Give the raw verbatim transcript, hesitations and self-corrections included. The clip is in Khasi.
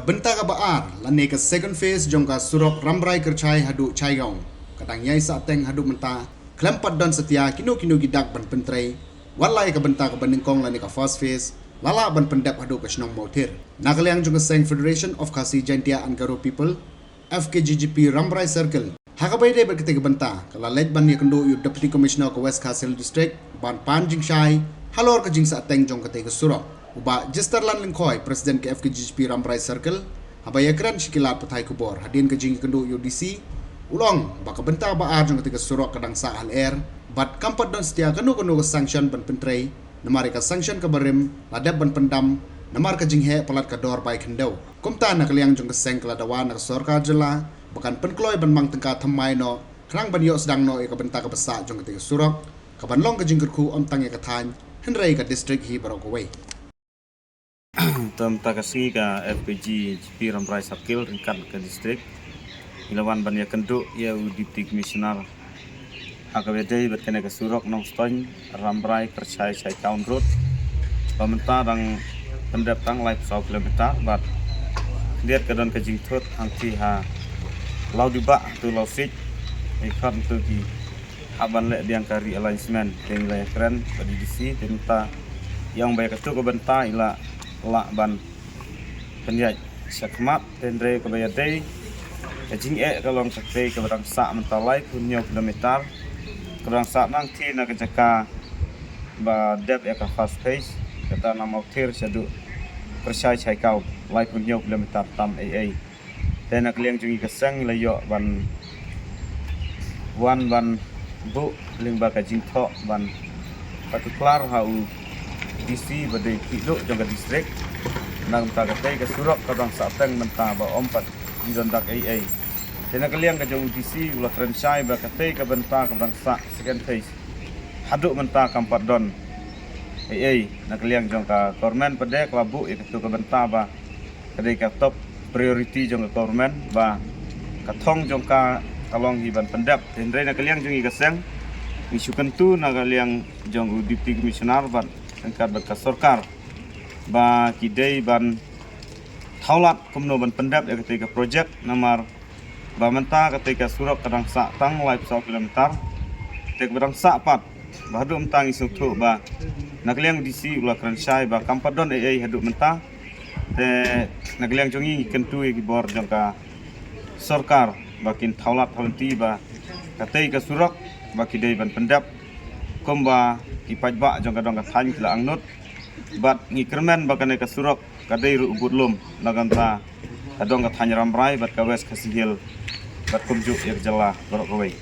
Bynta kaba ar lane ka second phase jong ka surok Rambrai Kyrchai haduh Chaigaon ka dang ïai sahteng haduh mynta, khlem pat don satia kino kino ki dak ban pyntrei, wat la ïa ka bynta kaba nyngkong lane ka first phase la lah ban pyndep haduh ka shnong Mawthir. Na ka liang jong ka seng Federation of Khasi Jaintia and Garo People, F K G G P Rambrai Circle, ha kaba ïadei bad katei ka bynta, ka la leit ban ïakynduh ïa u Deputy Commissioner ka West Khasi Hills District ban pan jingshai halor ka jingsahteng jong katei ka surok. U Bah Jesterland Lyngkhoi, President ka F K G G P Rambrai Circle, haba ïakren sha ki lad pathai khubor hadien ka jingïakynduh ïa u D C, u la ong ba ka bynta ba ar jong katei ka surok ka dang sah halor, bad kam pat don satia kano kano ka sanction ban pyntrei, namar ïa ka sanction kaba rim la dep ban pyndam namar ka jingheh palat ka dor bai khyndew. Kumta na ka liang jong ka seng ka la dawa na ka sorkar jylla ba kan pynkloi ban mang tyngka thymmai noh khnang ban ïoh sdang noh ïa ka bynta kaba sah jong katei ka surok, kaban long ka jingkyrkhu ym tang ïa ka thaiñ hynrei ka district hi baroh kawei. Te mynta ka sngi ka F K G G P Rambrai Circle ryngkat ka district ngi la wan ban ïakynduh ïa u Deputy Commissioner ha kaba ïadei bad kane ka surok Nongstoiñ Rambrai Kyrchai Chaigaon Road, ba mynta dang pyndep tang laiphew saw kilometer bad khyndiat ka don ka jingthut hangtei ha Lawdibah to Lawsij, i khot to ki hap ban leh biang ka realignment. Te ngi la ïakren bad i D C, te mynta i ong ba ïa kato ka bynta i la lah ban pynïaid shakhmat. Te hynrei kaba ïadei ka jingeh ka long katei kaba dang sah mynta laiphew hynñiew kilometer, kaba dang sah nangtei na ka jaka ba dep ïa ka first phase, kata na Mawthir shaduh Kyrchai Chaigaon, laiphew hynñiew kilometer tam ei ei. Te na ka liang jong ngi ka seng la ïoh ban wan ban buh lyngba ka jingthoh ban particular ha u D C ba dei ki duh jong ka district, na ka bynta katei ka surok ka dang sahteng mynta ba ym pat i don dak ei ei. Te na ka liang ka jong u D C u la kren shai ba katei ka bynta ka dang sah second phase haduh mynta kam pat don ei ei. Na ka liang jong ka government pat de ka la buh ïa kato ka bynta ba ka dei ka top priority jong ka government, ba ka thong jong ka ka long hi ban pyndep. Te hynrei na ka liang jong ngi ka seng ngi shu kyntu na ka liang jong u Deputy Commissioner bad ryngkat bad ka sorkar ba ki dei ban thaw lad kumno ban pyndep ïa katei ka project, namar ba mynta katei ka surok ka dang sah tang laiphew saw kilometer. Te kaba dang sah pat ba haduh mynta ngi sngewthuh ba na ka liang u D C u la kren shai ba kam pat don ei ei haduh mynta. Te na ka liang jong ngi ngi kyntu ïa ki bor jong ka sorkar ba kin thaw lad thaw lynti ba katei ka surok ba ki dei ban pyndep kumba ki paidbah jong ka dong ka thaiñ ki la angnud. Bad ngi kyrmen ba kane ka surok ka dei ruh u budlum na ka bynta ka dong ka thaiñ Rambrai bad ka West Khasi Hills bad kumjuh ïa ka jylla baroh kawei.